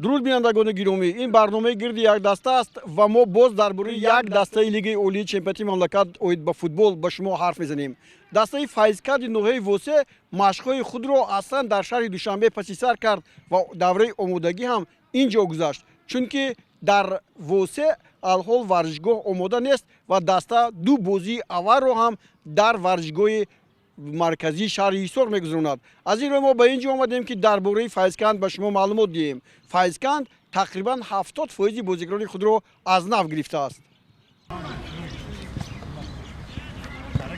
Дуруд, бинандагони гиромӣ, ин барномаи гирди як даста аст ва мо боз дар бораи як дастаи Лигаи олии чемпионати мамлакат оид ба футбол ба шумо ҳарф мезанем. Дастаи Файзканди ноҳияи Восе машқҳои худро аслан дар шаҳри Душанбе паси сар кард ва давраи омодагӣ ҳам ин ҷо гузашт, чунки дар Восе алҳол варзишгоҳ омода нест ва даста ду бозии аввалро ҳам дар варзишгоҳи марказии шаҳри Ҳисор мегузаронад. Аз ин рӯ мо ба ин ҷо омадем, ки дар бораи Файзканд ба шумо маълумот диҳем. Файзканд тақрибан 70% бозигарони худро аз нав гирифтааст.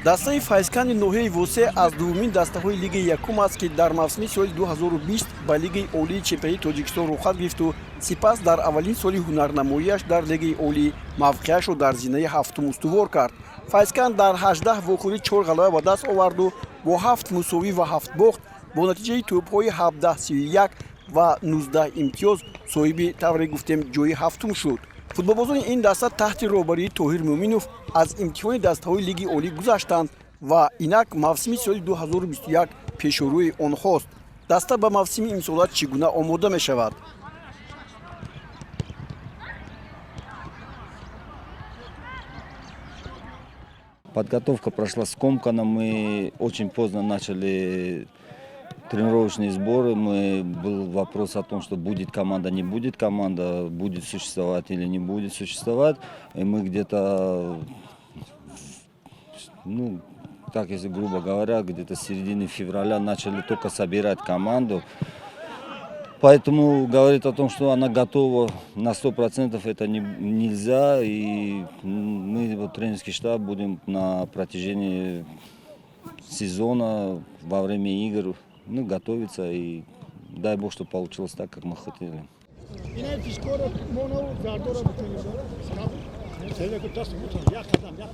Дастаи Файзканди ноҳияи Восе аз дуввумин дастаҳои Лигаи якум аст, ки дар мавсими соли 2020 ба Лигаи олии чемпионати Тоҷикистон рухсат гирифту сипас дар аввалин соли ҳунарнамоиаш дар Лигаи олӣ мавқеашро дар зинаи ҳафтум устувор кард. Файзканд дар 18 вохӯрӣ чор ғалаба ба даст оварду бо ҳафт мусовӣ ва ҳафт бохт бо натиҷаи тӯбҳои 17-31 ва 19 имтиёз соҳиби, тавре гуфтем, ҷои ҳафтум шуд. Футболбозони ин даста таҳти роҳбарии Тоҳир Муъминов аз имтиҳони дастаҳои Лиги олӣ гузаштанд ва инак мавсими соли 2021 пешорӯи онҳост. Даста ба мавсими имсола чӣ гуна омода мешавад? Подготовка прошла скомканно, мы очень поздно начали тренировочные сборы. Был вопрос о том, что будет команда, не будет команда, будет существовать или не будет существовать. И мы где-то, ну, так если грубо говоря, где-то с середины февраля начали только собирать команду. Поэтому говорить о том, что она готова на 100%, это нельзя. И мы, вот, тренерский штаб, будем на протяжении сезона, во время игр, ну, готовиться. И дай Бог, чтобы получилось так, как мы хотели.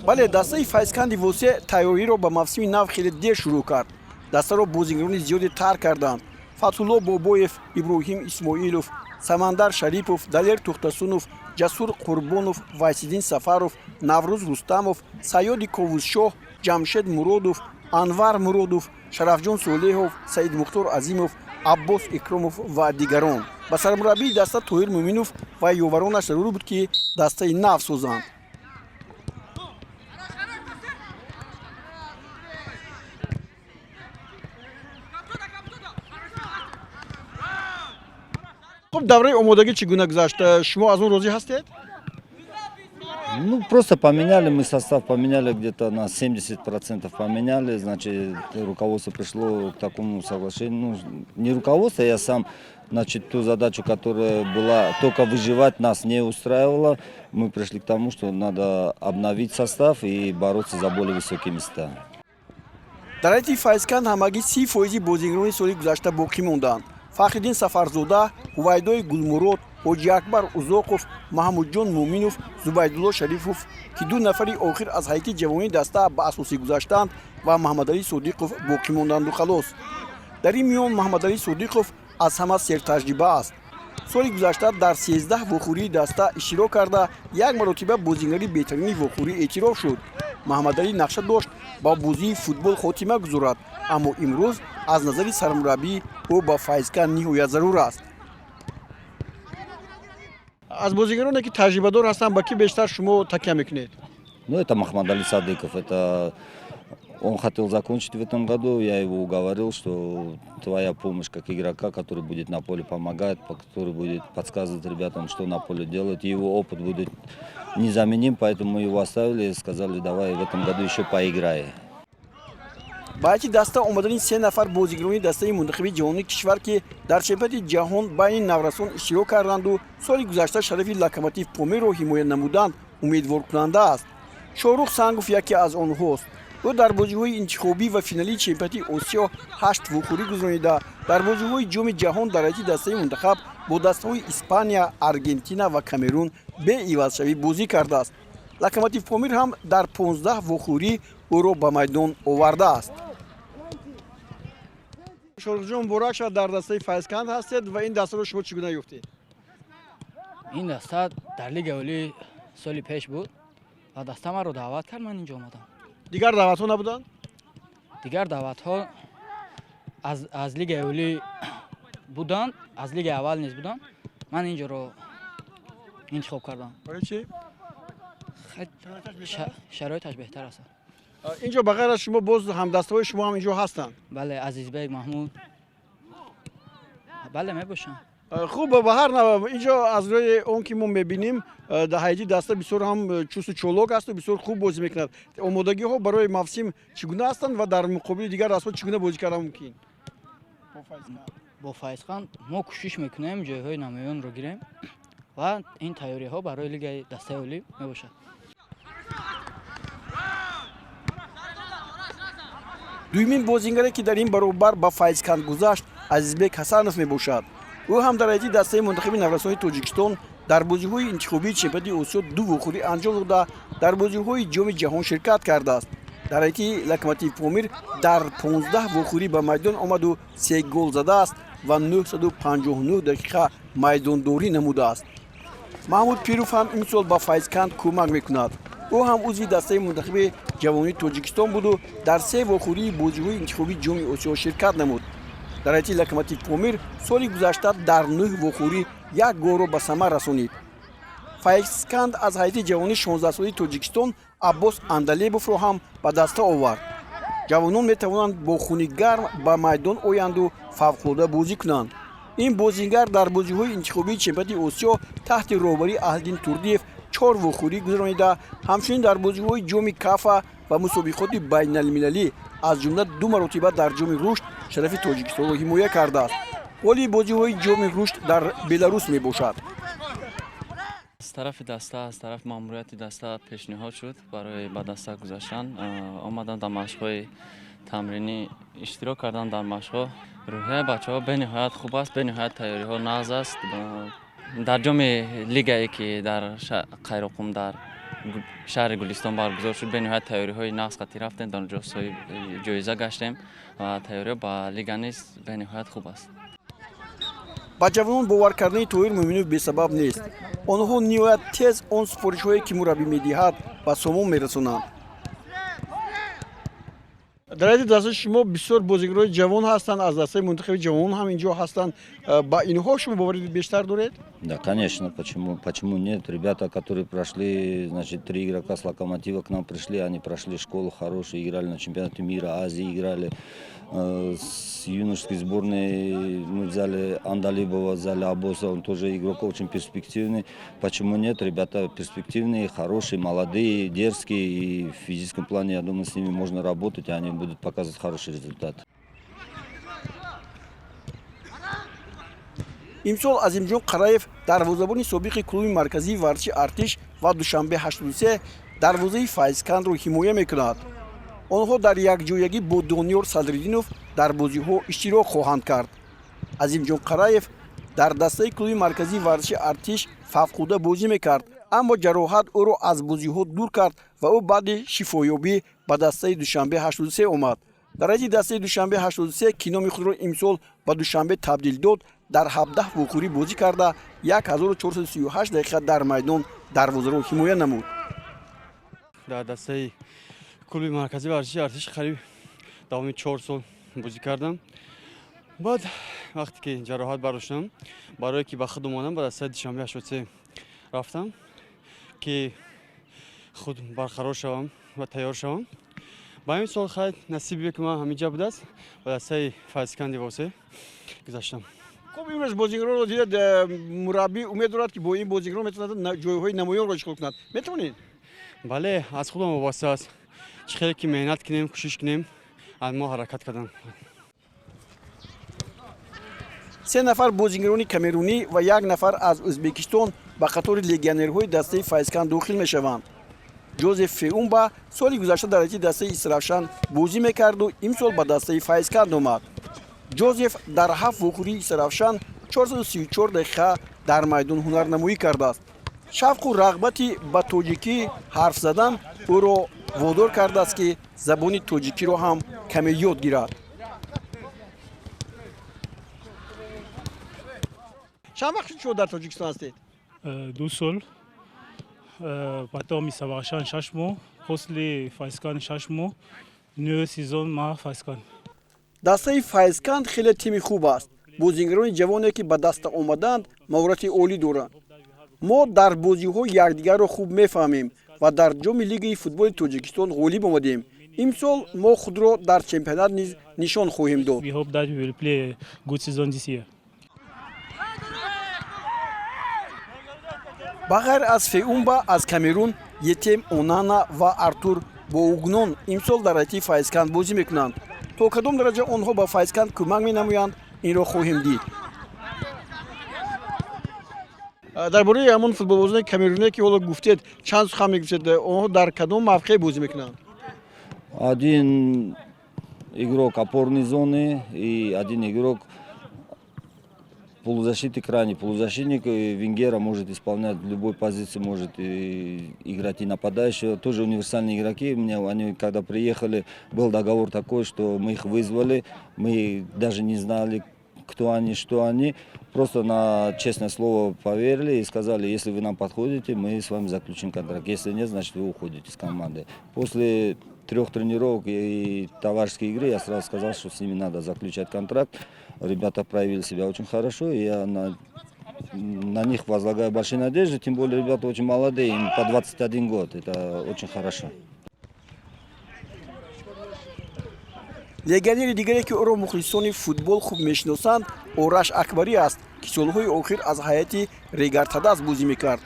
Бале, дастаи Файзканди Восе тайёриро ба мавсими нав хеле дер шурӯъ кард. Дастаро бозигарони зиёде тарк карданд: Фатҳулло Бобоев, Иброҳим Исмоилов, Самандар Шарипов, Далер Тухтасунов, Ҷасур Қурбонов, Вайсиддин Сафаров, Наврӯз Рустамов, Саёди Ковузшоҳ, Ҷамшед Муродов, Анвар Муродов, Шарафҷон Солеҳов, Саидмухтор Азимов, Аббос Икромов ва дигарон. Ба сармураббии даста Тоҳир Муъминов ва ёваронаш зарур буд, ки дастаи нав созанд. Хуб, давраи омодагӣ чӣ гуна гузашт? Шумо аз он розӣ ҳастед? Ну, просто поменяли мы состав, поменяли где-то на 70% поменяли, значит, руководство пришло к такому соглашению. Ну, не руководство, я сам, значит, ту задачу, которая была только выживать, нас не устраивала. Мы пришли к тому, что надо обновить состав и бороться за более высокие места. Дар ҳайати Файзканд ҳамагӣ 30% бозигарони соли гузашта боқӣ монданд: Фахриддин Сафарзода, Ҳувайдои Гулмурод, Ҳоҷиакбар Узоқов, Маҳмудҷон Муъминов, Зубайдулло Шарифов, ки ду нафари охир аз ҳайати ҷавонии даста ба асосӣ гузаштанд, ва Маҳаммадалӣ Содиқов боқӣ монданду халос. Дар ин миён Маҳаммадалӣ Содиқов аз ҳама сертаҷриба аст. Соли гузашта дар 13 вохӯрии даста иштирок карда, як маротиба бозигари беҳтарини вохӯрӣ эътироф шуд. Маҳаммадалӣ нақша дошт ба бозии футбол хотима гузорад, аммо имрӯз аз назари сармураббӣ ӯ ба Файзканд ниҳоят зарур аст. Аз бозигароне, ки таҷрибадор ҳастанд, ба кӣ бештар шумо такя мекунед? Ну, это Махмадали Садыков. Это он хотел закончить в этом году. Я его уговорил, что твоя помощь как игрока, который будет на поле помогать, который будет подсказывать ребятам, что на поле делать, его опыт будет незаменим, поэтому мы его оставили и сказали: давай в этом году еще поиграй. Ба ҳайати даста омадани се нафар бозигарони дастаи мунтахаби ҷавонони кишвар, ки дар чемпионати ҷаҳон байни наврасон иштирок карданду соли гузашта шарафи Локомотив Помирро ҳимоя намуданд, умедворкунанда аст. Шоҳрух Сангов яке аз онҳост. Ӯ дар бозиҳои интихобӣ ва финалии чемпионати Осиё ҳашт вохӯрӣ гузаронида, дар бозиҳои Ҷоми ҷаҳон дар ҳайати дастаи мунтахаб бо дастаҳои Испания, Аргентина ва Камерун беивазшавӣ бозӣ кардааст. Локомотив Помир ҳам дар 15 вохӯрӣ ӯро ба майдон овардааст. Шоҳрухҷон, муборак шавад, дар дастаи Файзканд ҳастед ва ин дастаро шумо чӣ гуна ёфтед? Ин даста дар Лигаи олӣ соли пеш буд ва даста маро даъват кард, ман инҷо омадам. Дигар даъватҳо набуданд? Дигар даъватҳо аз Лигаи олӣ буданд, аз Лигаи аввал низ буданд. Ман ин ҷоро интихоб кардам. Барои чӣ? Шароиташ беҳтар аст. Инҷо ба ғайр аз шумо боз ҳамдастаҳои шумо ҳам инҷо ҳастанд? Бале, Азизбек, Маҳмуд, бале, мебошанд. Хуб, ба ҳар навъ инҷо аз рӯи он ки мо мебинем, дар ҳайати даста бисёр ҳам чусту чолок асту бисёр хуб бозӣ мекунад. Омодагиҳо барои мавсим чӣ гуна ҳастанд ва дар муқобили дигар дастҳо чӣ гуна бозӣ кардан мумкин? Бо Файзқанд мо кӯшиш мекунем ҷойҳои намоёнро гирем ва ин тайёриҳо барои лигаи дастаи олӣ мебошад. Дуюмин бозингаре, ки дар ин баробар ба Файзканд гузашт, Азизбек Ҳасанов мебошад. Ӯ ҳам дар ҳайати дастаи мунтахаби наврасони Тоҷикистон дар бозиҳои интихобии чемпионати Осиё ду вохӯрӣ анҷом дода, дар бозиҳои Ҷоми ҷаҳон ширкат кардааст. Дар ҳайати Локомотив Помир дар 15 вохӯрӣ ба майдон омаду се гол задааст ва 959 дақиқа майдондорӣ намудааст. Маҳмуд Пиров ҳам имсол ба Файзканд кӯмак мекунад. Ӯ ҳам узви дастаи мунтахаби ҷавонии Тоҷикистон буду дар се вохӯрии бозиҳои интихобии Ҷоми Осиё ширкат намуд. Дар ҳайати Локомотив Помир соли гузашта дар нӯҳ вохӯрӣ як голро ба самар расонид. Файзканд аз ҳайати ҷавони 16-солаи Тоҷикистон Аббос Андалебовро ҳам ба даста овард. Ҷавонон метавонанд бо хуни гарм ба майдон оянду фавқулода бозӣ кунанд. Ин бозингар дар бозиҳои интихобии чемпионати Осиё таҳти роҳбарии Аҳлиддин Турдиев чор вохӯрӣ гузаронида, ҳамчунин дар бозиҳои Ҷоми Кафа ва мусобиқоти байналмилалӣ, аз ҷумла ду маротиба дар Ҷоми Рушд шарафи Тоҷикистонро ҳимоя кардааст. Ҳоли бозиҳои Ҷоми Рушд дар Беларус мебошад. Аз тарафи даста, аз тарафи маъмурияти даста пешниҳод шуд барои ба даста гузаштан. Омадан, дар машқҳои тамринӣ иштирок кардан. Дар машқҳо рӯҳияи бачаҳо бениҳоят хуб аст, бениҳоят тайёриҳо нағз аст. Дар ҷоми лигае, ки дар Қайроқум, дар шаҳри Гулистон баргузор шуд, бениҳоят тайёриҳои нағз қатӣ рафтем, дар онҷо соҳиби ҷоиза гаштем ва тайёриҳо ба лига низ бениҳоят хуб аст. Ба ҷавонон бовар кардани Тоҳир Муъминов бесабаб нест. Онҳо ниҳоят тез он супоришҳое, ки мураббӣ медиҳад, ба сомон мерасонанд. Дар ҳайати дастаи шумо бисёр бозигарои ҷавон ҳастанд, аз дастаи мунтахаби ҷавонон ҳам инҷо ҳастанд. Ба инҳо шумо боварӣ бештар доред? Да, конечно, почему нет? Ребята, которые прошли, значит, три игрока с Локомотива к нам пришли, они прошли школу хорошую, играли на чемпионате мира, Азии играли. С юношеской сборной мы взяли Андалибова, взяли Абоса, он тоже игрок очень перспективный. Почему нет? Ребята перспективные, хорошие, молодые, дерзкие, и в физическом плане, я думаю, с ними можно работать, и они будут показывать хороший результат. Имсол Азимҷон Қараев, дарвозабони собиқи клуби марказии варзиши Артиш ва Душанбе 83, дарвозаи Файзкандро ҳимоя мекунад. Онҳо дар якҷоягӣ бо Дониёр Садриддинов дар бозиҳо иштирок хоҳанд кард. Азимҷон Қараев дар дастаи клуби марказии варзиши Артиш фавқулода бозӣ мекард, аммо ҷароҳат ӯро аз бозиҳо дур кард ва ӯ баъди шифоёбӣ ба дастаи Душанбе 83 омад. Дар ҳайати дастаи Душанбе 83, ки номи худро имсол ба Душанбе табдил дод, дар 17 вохӯрӣ бозӣ карда, 1438 дақиқа дар майдон дарвозаро ҳимоя намуд. Дар дастаи клуби марказии варзиши Артиш қариб давоми 4 сол бозӣ кардам. Баъд вақте ки ҷароҳат бардоштам, барое ки ба худ омадам, ба дастаи Душанбе 83 рафтам, ки худ барқарор шавам ва тайёр шавам. Ба ҳамин сол, хайр, насибе ки ман ҳаминҷа будааст, ба дастаи Файзканди Восе гузаштам. Хуб, имрӯз бозигаронро дидед, мураббӣ умед дорад, ки бо ин бозигарон метавонад ҷойҳои намоёнро ишғол кунад. Метавонед? Бале, аз худам вобаста аст. Чӣ хеле ки меҳнат кунем, кӯшиш кунем, аз мо ҳаракат кардан. Се нафар бозигарони камерунӣ ва як нафар аз Ӯзбекистон ба қатори легионерҳои дастаи Файзканд дохил мешаванд. Ҷозеф Феумба соли гузашта дар ҳайати дастаи Истаравшан бозӣ мекарду имсол ба дастаи Файзканд омад. Ҷозеф дар ҳафт вохӯрии Истаравшан 434 дақиқа дар майдон ҳунарнамоӣ кардааст. Шавқу рағбати ба тоҷикӣ ҳарф задан ӯро водор кардааст, ки забони тоҷикиро ҳам каме ёд гирад. Чанд вақт шуд, шумо дар Тоҷикистон ҳастед? 2 сол. Потом Истаравшан 6 моҳ, после Файзканд 6 моҳ, нӯ сезон ма Файзканд. Дастаи Файзканд хеле тими хуб аст. Бозингарони ҷавоне, ки ба даста омадаанд, маҳорати олӣ доранд. Мо дар бозиҳо якдигарро хуб мефаҳмем ва дар ҷоми Лигаи футболи Тоҷикистон ғолиб омадем. Имсол мо худро дар чемпионат низ нишон хоҳем дод. We hope that we will play a good season this year. Ба ғайр аз Феумба аз Камерун, Етем Онана ва Артур Боугнон имсол дар ҳайати Файзканд бозӣ мекунанд. То кадом дараҷа онҳо ба Файзканд кӯмак менамоянд, инро хоҳем дид. Дар бораи ҳамон футболбозони камеруне, ки ҳоло гуфтед, чанд сухан мегуфтед? Онҳо дар кадом мавқеъ бозӣ мекунанд? Один игрок опорной зоны и один игрок полузащиты, крайний полузащитник. И Венгера может исполнять любой позиции, может и играть и нападающего. Тоже универсальные игроки. Мне они, когда приехали, был договор такой, что мы их вызвали. Мы даже не знали, кто они, что они. Просто на честное слово поверили и сказали: если вы нам подходите, мы с вами заключим контракт. Если нет, значит, вы уходите с команды. После трех тренировок и товарищеской игры я сразу сказал, что с ними надо заключать контракт. Ребята проявили себя очень хорошо, и я на них возлагаю большие надежды, тем более ребята очень молодые, им по 21 год, это очень хорошо. Легионери дигаре, ки ӯро мухлисони футбол хуб мешиносанд, Ораш Акбарӣ аст, ки солҳои охир аз ҳайати Регартадаз бозӣ мекард.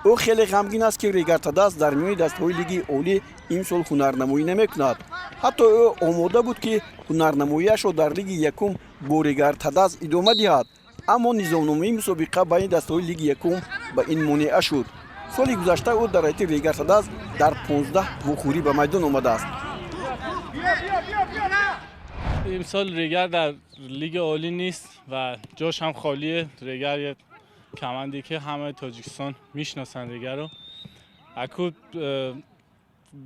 Ӯ хеле ғамгин аст, ки Регартадаз дар миёни дастаҳои Лигаи олӣ имсол ҳунарнамоӣ намекунад. Ҳатто ӯ омода буд, ки ҳунарнамоиашро дар Лиги якум бо Регартадаз идома диҳад, аммо низомномаи мусобиқа байни дастаҳои Лиги якум ба ин монеа шуд. Соли гузашта ӯ дар ҳайати Регартадаз дар 15 вохӯрӣ ба майдон омадааст. امسال رگر در لیگ عالی نیست و جاش هم خالیه. رگر یه کمندی که همه تاجیکستان میشناسن رگر رو. اکو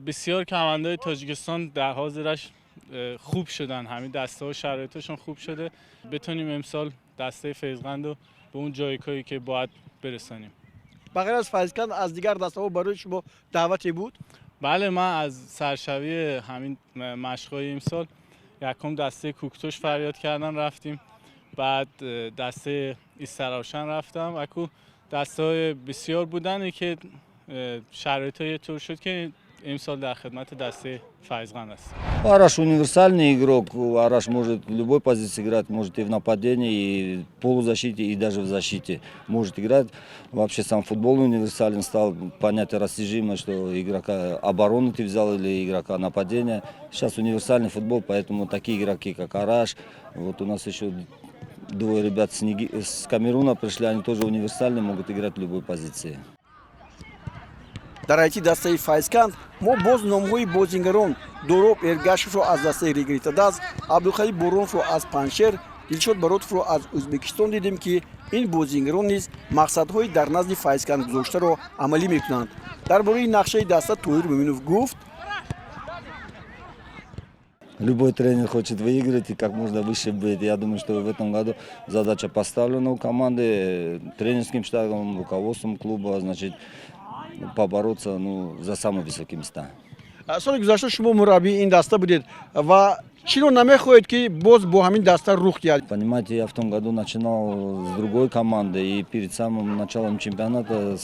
بسیار کمندهای تاجیکستان در حاضرش خوب شدن، همین دسته ها شرایطشون خوب شده. بتونیم امسال دسته فیضقند رو به اون جایگاهی که باید برسانیم. Ба ғайр аз Файзканд, аз дигар дастаҳо барои шумо даъвате буд? بله، من از سرشوی همین مشقای امسال یکم دسته کوکتوش فریاد کردن، رفتیم. بعد دسته ایستراوشن رفتم. اکو دسته های بسیار بودن که شرایط یه طور شد که امسال در خدمت دسته فیضقند هستیم. Араш универсальный игрок. Араш может в любой позиции играть, может и в нападении, и в полузащите, и даже в защите может играть. Вообще сам футбол универсален стал, понятие растяжимое, что игрока обороны ты взял или игрока нападения. Сейчас универсальный футбол, поэтому такие игроки, как Араш, вот у нас еще двое ребят с Камеруна пришли, они тоже универсальные, могут играть в любой позиции. Дар ҳайати дастаи Файзканд мо боз номҳои бозингарон Дороб Эргашевро аз дастаи Регар-ТадАЗ, Абдулхалил Бороновро аз Панҷшер, Дилшод Баротовро аз Ӯзбекистон дидем, ки ин бозингарон низ мақсадҳои дар назди Файзканд гузоштаро амалӣ мекунанд. Дар бораи нақшаи даста Тоҳир Муминов гуфт: Любой тренер хочет выиграть и как можно выше быть. Я думаю, что в этом году задача поставлена у команды, тренерским штабом, руководством клуба, значит, побороться, ну, за самые высокие места. Соли гузашта шумо мураббии ин даста будед ва чиро намехоҳед, ки боз бо ҳамин даста рух диҳад? Понимаете, я в том году начинал с другой команды, и перед самым началом чемпионата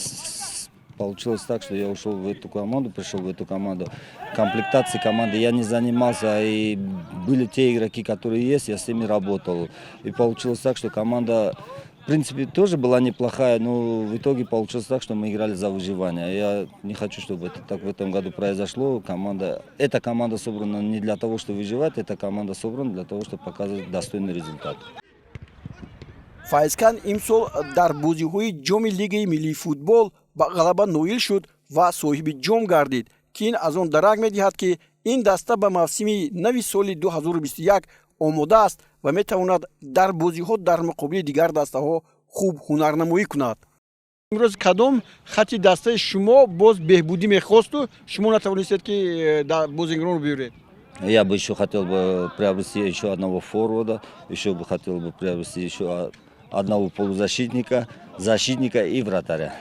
получилось так, что я ушел в эту команду, пришел в эту команду. Комплектацией команды я не занимался, и были те игроки, которые есть, я с ними работал. И получилось так, что команда, в принципе, тоже была неплохая, но в итоге получилось так, что мы играли за выживание. Я не хочу, чтобы это так в этом году произошло. Эта команда собрана не для того, чтобы выживать, эта команда собрана для того, чтобы показывать достойный результат. Файзканд имсол дар бозиҳои ҷоми Лигаи миллии футбол ба ғалаба ноил шуд ва соҳиби ҷом гардид, ки ин аз он дарак медиҳад, ки ин даста ба мавсими нави соли 2021 омода аст ва метавонад дар бозиҳо дар муқобили дигар дастаҳо хуб ҳунарнамоӣ кунад. Имрӯз кадом хати дастаи шумо боз беҳбудӣ мехосту шумо натавонистед, ки бозингаронро биёред? Я бы еще хотел бы приобрести еще одного форварда, еще бы хотел бы приобрести еще одного полузащитника, защитника и вратаря.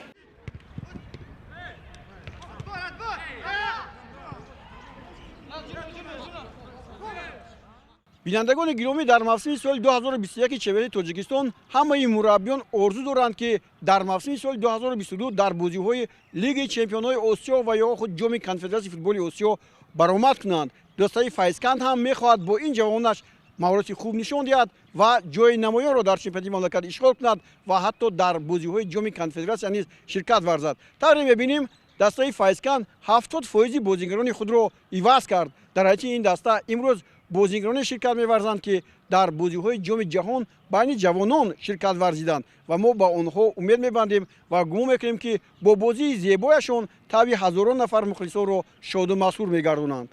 Бинандагони гиромӣ, дар мавсими соли 2021 чемпионати Тоҷикистон ҳамаи мураббиён орзу доранд, ки дар мавсими соли 2022 дар бозиҳои Лигаи чемпионҳои Осиё ва ё худ Ҷоми Конфедератсияи футболи Осиё баромад кунанд. Дастаи Файзканд ҳам мехоҳад бо ин ҷавонаш маҳорати хуб нишон диҳад ва ҷои намоёнро дар чемпионати мамлакат ишғол кунад ва ҳатто дар бозиҳои Ҷоми Конфедератсия низ ширкат варзад. Тавре мебинем, дастаи Файзканд 70 фоизи бозигарони худро иваз кард. Дар ҳайати ин даста имрӯз бозигароне ширкат меварзанд, ки дар бозиҳои Ҷоми ҷаҳон байни ҷавонон ширкат варзиданд, ва мо ба онҳо умед мебандем ва гумон мекунем, ки бо бозии зебояшон табъи ҳазорон нафар мухлисонро шоду масрур мегардонанд.